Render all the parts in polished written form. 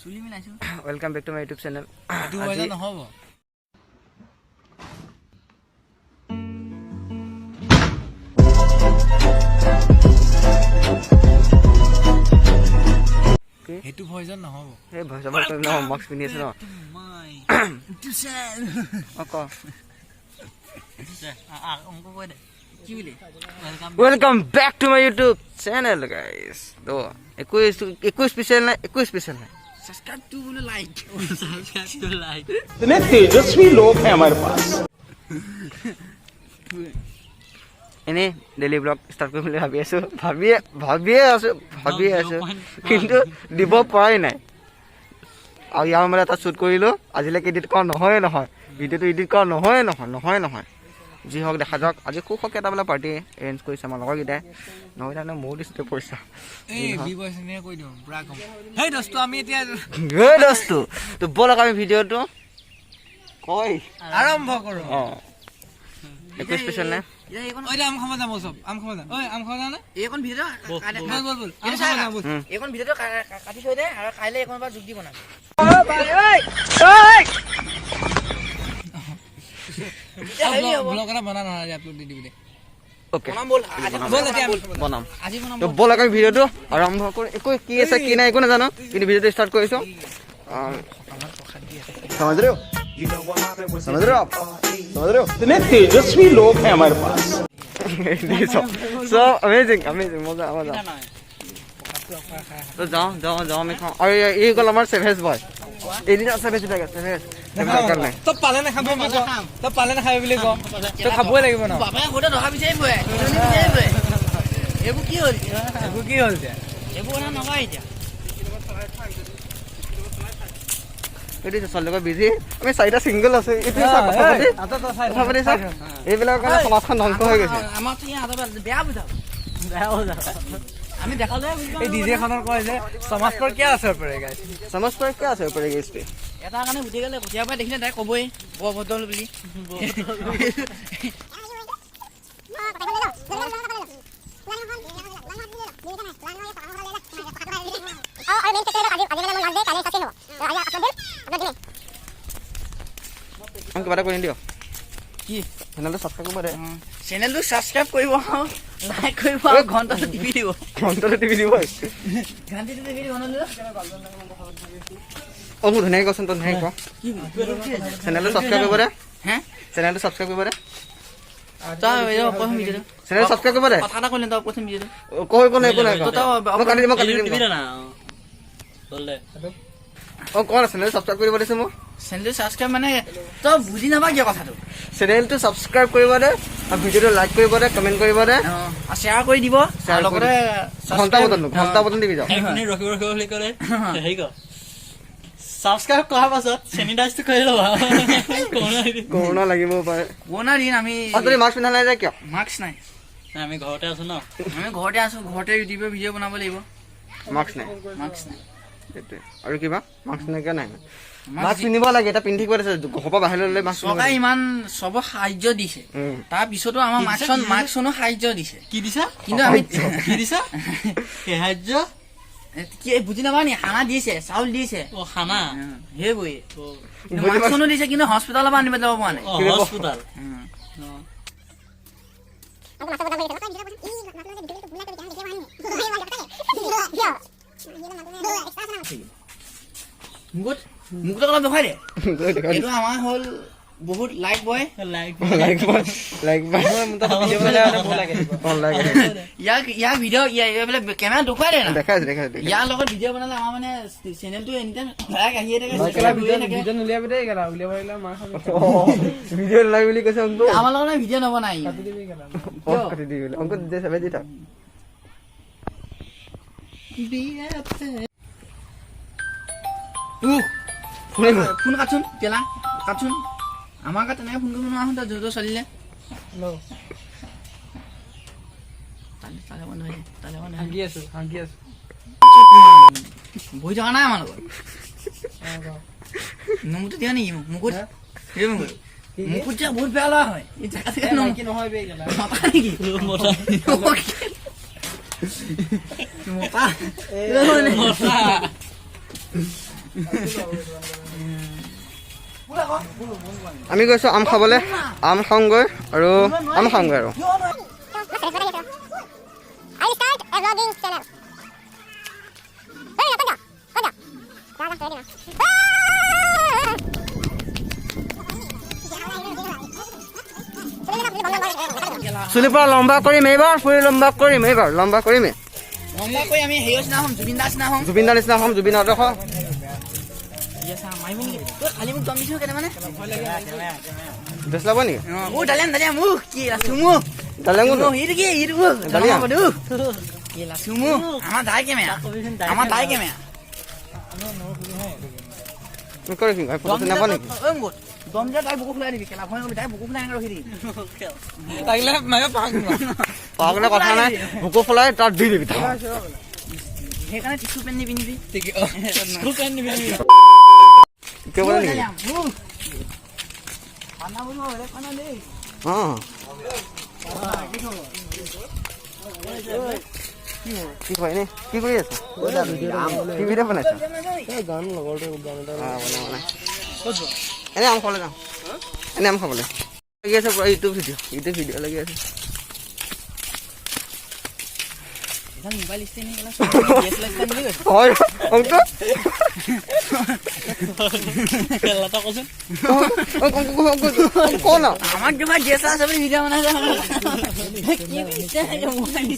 চুলি মিলাইছো। Welcome back to my YouTube channel. এইটো ভইচত নহ'ব। কি? সেইটো ভইচত নহ'ব। এই ভইচ অভাৰ কৰিম ন, মাস্ক পিন্ধি আছো ন। অ, ক। অংক কৈ দে, কি বুলি? Welcome back to my YouTube channel, guys. তো একো একো স্পেচিয়েল নাই, একো স্পেচিয়েল নাই। ছাবস্ক্ৰাইব টু বোলে, লাইক। লাইক। इतने तेजस्वी लोग हैं हमारे पास। এনেই ডেইলি ব্লগ ষ্টাৰ্ট কৰিম বুলি ভাবি আছোঁ, ভাবিয়ে আছোঁ, ভাবিয়ে আছোঁ, কিন্তু দিব পৰাই নাই। আৰু ইয়াৰ মানে এটা শ্বুট কৰিলোঁ, আজিলৈকে এডিট কৰা নহয়ে নহয়, ভিডিঅ'টো এডিট কৰা নহয়ে নহয়, নহয় নহয়। যি হওক দেখা যাওক। আজি খুব সৰহকৈ এটা বোলে পাৰ্টি এৰেঞ্জ কৰিছে আমাৰ লগৰকেইটাই, নহয় তাৰমানে ময়ো দিছোঁ পইচা। এই বি বয়স কৈ দিওঁ পুৰা কম। সেই দোস্ত, আমি এতিয়া গৈ দোস্তো, তো ব'লক আমি ভিডিঅ'টো কয় আৰম্ভ কৰোঁ। অঁ, একো স্পেচিয়েল নাই। ঐ, আম খাব যাম, চব আম খাব যাম। ঐ, আম খাব যাওঁ নে? এইকণ ভিডিঅ'টো ব'ল ব'ল ব'ল, আম খাব যাওঁ ব'ল। এইকণ ভিডিঅ'টো কাটি থৈ দে আৰু কাইলৈ এইকণ পৰা যোগ দি বনাম। ব্লগ এটা বনা নহয়, আপলোড দি দিবি দে। অ'কে। বনাম ব'ল আজি। ব'ল এতিয়া আমি খাব যাম। বনাম। আজি বনাম। তো ব'লক আমি ভিডিঅ'টো আৰম্ভ কৰোঁ। একো কি আছে কি নাই একো নাজানো, কিন্তু ভিডিঅ'টো ষ্টাৰ্ট কৰিছোঁ। समझ रहे हो, समझ रहे हो आप, समझ रहे हो? इतने तेजस्वी लोग हैं हमारे पास। So amazing, amazing, মজা মজা। তো যাওঁ যাওঁ যাওঁ, আমি খাওঁ। আৰু এই গ'ল আমাৰ চেভেজ বয়, এদিন চেভেজ থাকে, চেভেজ দৰকাৰ নাই। তই পালে নাখাবি বুলি ক, তই পালে নাখাবি বুলি ক, তই খাবই লাগিব ন। বাপেৰে সৰুতে টকা বিচাৰি ফুৰে, দুজনী বিচাৰি ফুৰে। এইবোৰ কি হ'ল? এইবোৰ কি হ'ল এতিয়া? এইবোৰ কথা নকয় এতিয়া। এইটো ছোৱালী বিজি, আমি চাৰিটা ছিংগল আছো। এইটো চা, কথা পাতি চা, এইবিলাকৰ কাৰণে সমাজখন ধ্বংস হৈ গৈছে। আমাক বেয়া বুজাব, বেয়া বুজাব। আমি দেখালে এই ডিজে খনৰ কয় যে সমাজ पर क्या असर पड़ेगा? সমাজ पर क्या असर पड़ेगा इस पे? এটা কাৰণে উঠি গ'লে কঠীয়াৰ পৰা দেখিলে তাই ক'বই বৰ ভদ্ৰ বুলি। কিবা এটা কৰি নিদিয়? কি? চেনেলটো ছাবস্ক্ৰাইব কৰিব দে। চেনেলটো ছাবস্ক্ৰাইব কৰিব, লাইক কৰিব আৰু ঘণ্টাটো টিপি দিব। ঘণ্টাটো টিপি দিব। ঘণ্টিটো টিপি দিব নহ'লে। অ, মোক ধুনীয়াকৈ কচোন, তই ধুনীয়াকৈ ক। কি? চেনেলটো ছাবস্ক্ৰাইব কৰিব দে। হে? চেনেলটো ছাবস্ক্ৰাইব কৰিব দে। তই কচোন ভিডিঅ'টো। চেনেলটো ছাবস্ক্ৰাইব কৰিব দে। কথা এটা কৰিলে তই কচোন ভিডিঅ'টো। কৈ, একো নাই, একো নাই। তই মই কাটি দিম, মই কাটি দিম। অ, ক না, চেনেলটো ছাবস্ক্ৰাইব কৰিব দিছে মোক। চেনেলটো ছাবস্ক্ৰাইব মানে তই বুজি নাপা কিয় কথাটো? চেনেলটো ছাবস্ক্ৰাইব কৰিব দে আৰু ভিডিঅ'টো লাইক কৰিব দে, কমেণ্ট কৰিব দে। আৰু শ্বেয়াৰ কৰি দিব। Share কৰি লগতে ঘণ্টা বটন, ঘণ্টা বটন দিবি যাওক। ৰখিব ৰখিব বুলি ক'লে হেৰি কৰ, ছাবস্ক্ৰাইব কৰাৰ পাছত চেনিটাইজটো কৰি ল'বা। কৰোণা লাগিব পাৰে। কৰোণা দিন আমি আৰু তই মাস্ক পিন্ধা নাই যে কিয়? মাস্ক নাই। আমি ঘৰতে আছো ন। আমি ঘৰতে আছো, ঘৰতে ইউটিউবৰ ভিডিঅ' বনাব লাগিব। মাস্ক নাই। মাস্ক নাই। সেইটোৱে আৰু কিবা মাস্ক নাই, কিয় নাই? মাস্ক পিন্ধিব লাগে, এটা পিন্ধি থাকিব দিছে, ঘৰৰ পৰা বাহিৰলৈ ওলালে মাস্ক পিন্ধিব চৰকাৰে লাগে। ইমান চবক সাহায্য দিছে, তাৰপিছতো আমাৰ মাস্কখন, মাস্কখনো সাহায্য দিছে। কি দিছা? কিন্তু আমি কি দিছা সাহায্য? কি বুজি নাপা নি? খানা দিছে, চাউল দিছে। অ, খানা। সেইবোৰে। অ। বুজি মাস্কখনো দিছে, কিন্তু হস্পিটালৰ পৰা আনিব যাব পৰা নাই। অ, হস্পিটাল। মুকুট, মুকুটক অলপ দেখুৱাই দে। গৈ দেখুৱাই। এইটো আমাৰ হ'ল বহুত like boy. Like. Like bye, like bye. অ, লাইক। ইয়াক ইয়াক ভিডিঅ' এইবিলাক কেমেৰা দেখুৱাই দে না। দেখাই আছে, দেখাই আছে। ইয়াৰ লগত ভিডিঅ' বনালে আমাৰ মানে চেনেলটো এনি টাইম লাইক আহিয়ে থাকে, subscribe হৈয়ে থাকে। নোলিয়াবি দেই গেলা, উলিয়াব পাৰিলে মাৰ খাবি। ভিডিঅ' লাইক বুলি কৈছে অংকু। আমাৰ লগত মানে ভিডিঅ' নবনাই। অ, কাটি দি বোলে অংকু দে, চাবে দি থাক। ফোনে গ'ল। ফোন কাটচোন, কেলা কাটচোন। আমাৰ গাত তেনেকে ফোন কৰিব নোৱাৰা, তই য'ত চলিলে তালে বন্ধ হৈ যায়, তালে বন্ধ হৈ হাগি আছো, হাগি আছো। যায়। বহি থকা নাই আমাৰ লগত। নম্বৰটো দিয়া নেকি মোক? মুকুট, এই মুকুট, মুকুট যে বহুত বেয়া ল'ৰা হয়। এই জেগা চেগা মাইকী নহয় বে গেলা। মতা নেকি? মতা। মতা। মতা। আমি গৈছোঁ আম খাবলৈ, আম খাওঁগৈ আৰু আম খাওঁগৈ আৰু। I start a vlogging channel. Hey, ক'ত যা? ক'ত যা? যা, যা, তই দিনা। চুলি পৰা লম্বা কৰিম এইবাৰ, চুলি লম্বা কৰিম এইবাৰ, লম্বা কৰিমেই। লম্বা কৰি আমি হেৰি নিচিনা হ'ম, জুবিন দাৰ নিচিনা হ'ম। জুবিন দাৰ নিচিনা হ'ম, জুবিন আদৰ্শ। মাৰিব নেকি? ঐ, কালি মোক দম দিছো কেইটামানে। ড্ৰেছ ল'ব নেকি? অ, ডালিয়াম, ডালিয়াম, মোক কি চুমু। ডালিয়াম কোনটো? এইটো কি? এইটো ডালিয়াম। কেলা চুমু। আমাৰ দাই কেমেৰা, আমাৰ দাই কেমেৰা। কৰি কি ফটো নাপা নেকি? ঐ মুকুট, দম দিলে তাই বুকু ফুলাই দিবি। কেলা ভয় নকৰিবি, তাই বুকু ফুলাই এনেকৈ ৰখি দিবি। লাগিলে মাৰিব পাক। পাহৰিলে কথা নাই, বুকু ফুলাই তাত দি দিবি। সেইকাৰণে টিচু পেন নিপিন্ধিবি। পেণ্ট নিপিন্ধিবি। কিয় ক'লে নেকি? খানা বনোৱা বেলেগ খানা দেই। অঁ, কি কয়, এনেই কি কৰি আছ? কি ভিডিঅ' বনাইছ? অঁ, বনা বনা। এনেই আম খাবলৈ যাওঁ, এনেই আম খাবলৈ লাগি আছে পুৰা। ইউটিউব ভিডিঅ', ইউটিউব ভিডিঅ' লাগি আছে। মোবাইল ষ্টেণ্ড বুলি কৈছে। হয় অংক। কেলা কচোন। ক না। আমাক কিবা গেছ আছে বুলি ভিডিঅ' বনাইছে। কি মোবাইল ষ্টেণ্ড?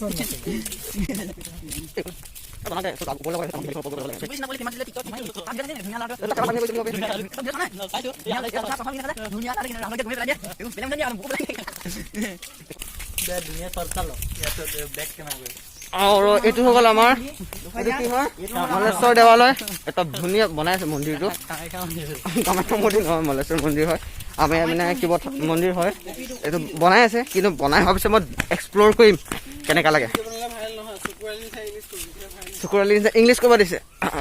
ধুনীয়া চৰ্চা ল ইয়াত বেক কেমেৰা কৰি। আৰু এইটো হৈ গ'ল আমাৰ, এইটো কি হয়, মলেশ্বৰ দেৱালয়। এটা ধুনীয়া বনাই আছে মন্দিৰটো। কামাখ্যা মন্দিৰ নহয়, মলেশ্বৰ মন্দিৰ হয়। আমাৰ মানে কিবা মন্দিৰ হয়, এইটো বনাই আছে। কিন্তু বনাই হোৱাৰ পিছত মই এক্সপ্ল'ৰ কৰিম কেনেকুৱা লাগে। চকুৰ আলি ইংলিছ ক'ব দিছে,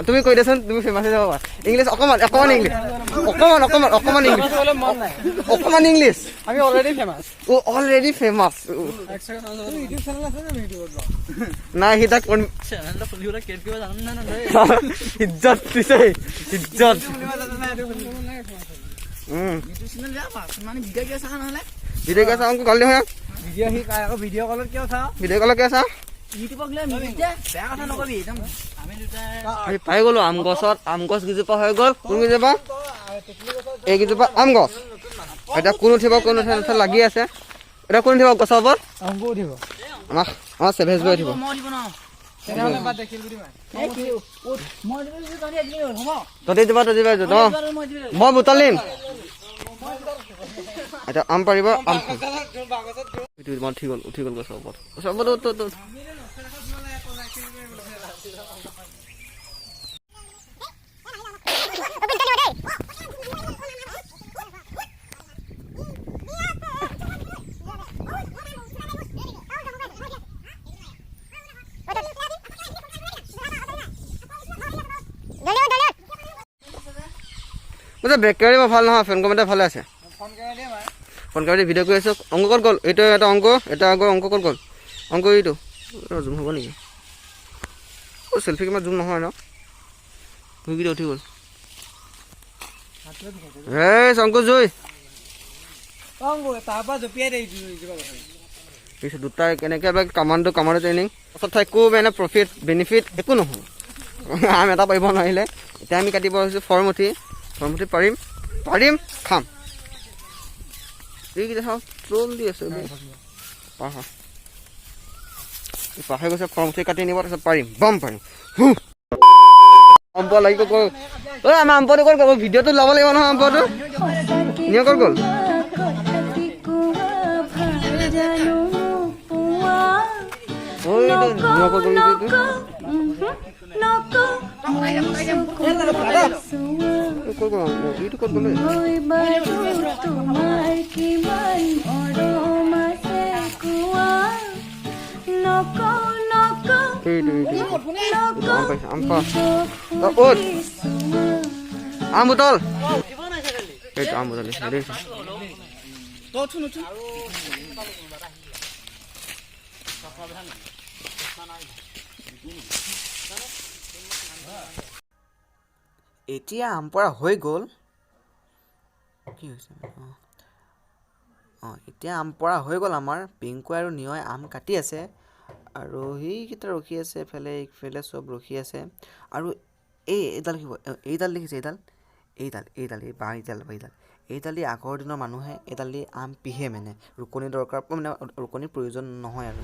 তুমি কৈ দিয়াচোন, তুমি ফেমাছ হৈ যাব পাৰা। ইংলিছ অকণমান, অকণমান ইংলিছ, অকণমান, অকণমান, অকণমান ইংলিছ, অকণমান ইংলিছ। আমি অলৰেডি ফেমাছ। অ', অলৰেডি ফেমাছ। নাই, সি তাক চেনেলটো খুলিবলৈ ক্ৰিয়েট কৰিব জানো নে নাই? ইজ্জত দিছে, ইজ্জত। ভিডিঅ' কিয় চা নহ'লে? ভিডিঅ' কিয় চাওঁ? গালি নহয়। ভিডিঅ' সি আকৌ ভিডিঅ' কলত কিয় চাওঁ? ভিডিঅ' কলত কিয় চাওঁ? ইউটিউবক লৈ বেয়া কথা নকবি একদম। আমি দুটাই আমি পাই গ'লো আম গছত। আম গছ কেইজোপা হৈ গ'ল। কোন কেইজোপা? এইকেইজোপা আম গছ। এতিয়া কোন উঠিব, কোন উঠে নুঠে লাগি আছে। এতিয়া কোন উঠিব গছৰ ওপৰত? অংকু উঠিব। আমাক আমাৰ চেভেজ বয় উঠিব। মই উঠিব ন। তেনেহ'লে বাদ দে, শিলগুটি মাৰ। মই তহঁতি যাবা, তহঁতি যাবা। মই বুটলিম। এতিয়া আম পাৰিব, আম খাম। এইটো উঠি গ'ল, উঠি গ'ল গছৰ ওপৰত, গছৰ ওপৰত। বুজা, বেক কেমেৰা ভাল নহয়, ফোন কেমেৰা ভালে আছে। ফোন কেমেৰা ভিডিঅ' কৰি আছোঁ। অংক ক'ত গ'ল? এইটো এটা অংক, এটা অংক, অংক ক'ত গ'ল? অংক এইটো জুম হ'ব নেকি? অ', চেল্ফি কেমেৰা জুম নহয় ন। ভুগিটো উঠি গ'ল। এই শংকু জুই পিছে দুটাই কেনেকৈ কামাণ্ডো, কামাণ্ডো ট্ৰেইনিং পাছত একো মানে প্ৰফিট বেনিফিট একো নহয়, আম এটা পাৰিব নোৱাৰিলে। এতিয়া আমি কাটিব হৈছোঁ ফৰমুঠি, ফৰমুঠি পাৰিম, পাৰিম, খাম। এইকেইটা চাওঁ, ট্ৰল দি আছে। পাহাৰ পাহাৰ গৈছে, ফৰমুঠি কাটি নিব, তাৰপিছত পাৰিম, বম পাৰিম। আম পোৱা লাগিব ক'ত? ঐ, আমাৰ আম পোৱাটো ক'ত গ'ল? ভিডিঅ'টো ল'ব লাগিব নহয়। আম পোৱাটো নিয় ক'ত গ'ল? ঐ, নিয় ক'ত গ'ল? এইটো ক'ত গ'ল? এইটো ক'ত গ'ল? তোমাৰ কিমান মৰম আছে কোৱা, নকওঁ নকওঁ। এইটো, এইটো আম পাইছে, আম পা ক'ত? আম বুটল, এইটো আম বুটল দেখিছে। এতিয়া আম পৰা হৈ গ'ল। কি হৈছে? অঁ অঁ এতিয়া আম পৰা হৈ গ'ল আমাৰ। পিংকু আৰু নিয়ই আম কাটি আছে আৰু সেইকেইটা ৰখি আছে, এফালে ইফালে চব ৰখি আছে। আৰু এই এইডাল কি, এইডাল দেখিছে, এইডাল এইডাল এইডাল এই বাঁহ এইডাল এইডাল এইডাল দি আগৰ দিনৰ মানুহে এইডাল দি আম পিহে, মানে ৰুকনি দৰকাৰ, মানে ৰুকনিৰ প্ৰয়োজন নহয় আৰু।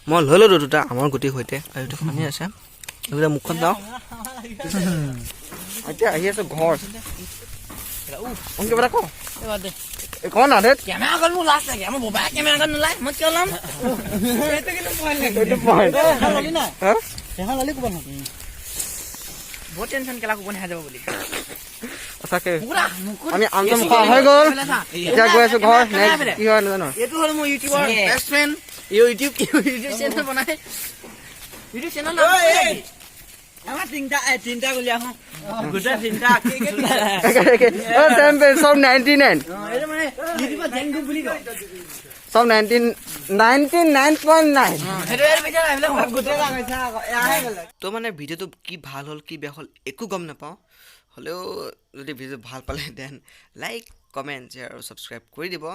মই লৈ ল'লোঁ দুটা আমৰ গুটিৰ সৈতে, আৰু এইটো পানী আছে, এইবিলাক মুখত যাওঁ। এতিয়া আহি আছো ঘৰ। কিবা এটা ক ক না ধেত। কেমেৰা আগত মোৰ লাজ লাগে, আমাৰ ববাই কেমেৰা আগত নোলায়, মই কিয় ওলাম? এইটো point। হা? বহুত টেনচন কেলা কুপন হেৰাই যাব বুলি। সঁচাকে মুকুট আহ, মুকুট। আমি আম চাম খোৱা হৈ গ'ল, এতিয়া গৈ আছো ঘৰ। নেক্সট কি হয় নাজানো। এইটো হ'ল মোৰ ইউটিউবৰ বেষ্ট ফ্ৰেণ্ড, ইউটিউব চেনেল বনাই, ইউটিউব চেনেল নাম কি? আমাৰ তিনিটা তিনিটা গুলীয়া আহোঁ গোটেই তিনিটা। চেম পেজ, চব 99। এইটো মানে ইউটিউবত জেং গ্ৰুপ বুলি কয়। চব 99.9। সেইটো ইয়াৰ ভিতৰত আহিলে গোটেই। তো মানে ভিডিঅ'টো কি ভাল হ'ল কি বেয়া হ'ল একো গম নাপাওঁ, হ'লেও যদি ভিডিঅ'টো ভাল পালে then like, comment, share আৰু ছাবস্ক্ৰাইব কৰি দিব।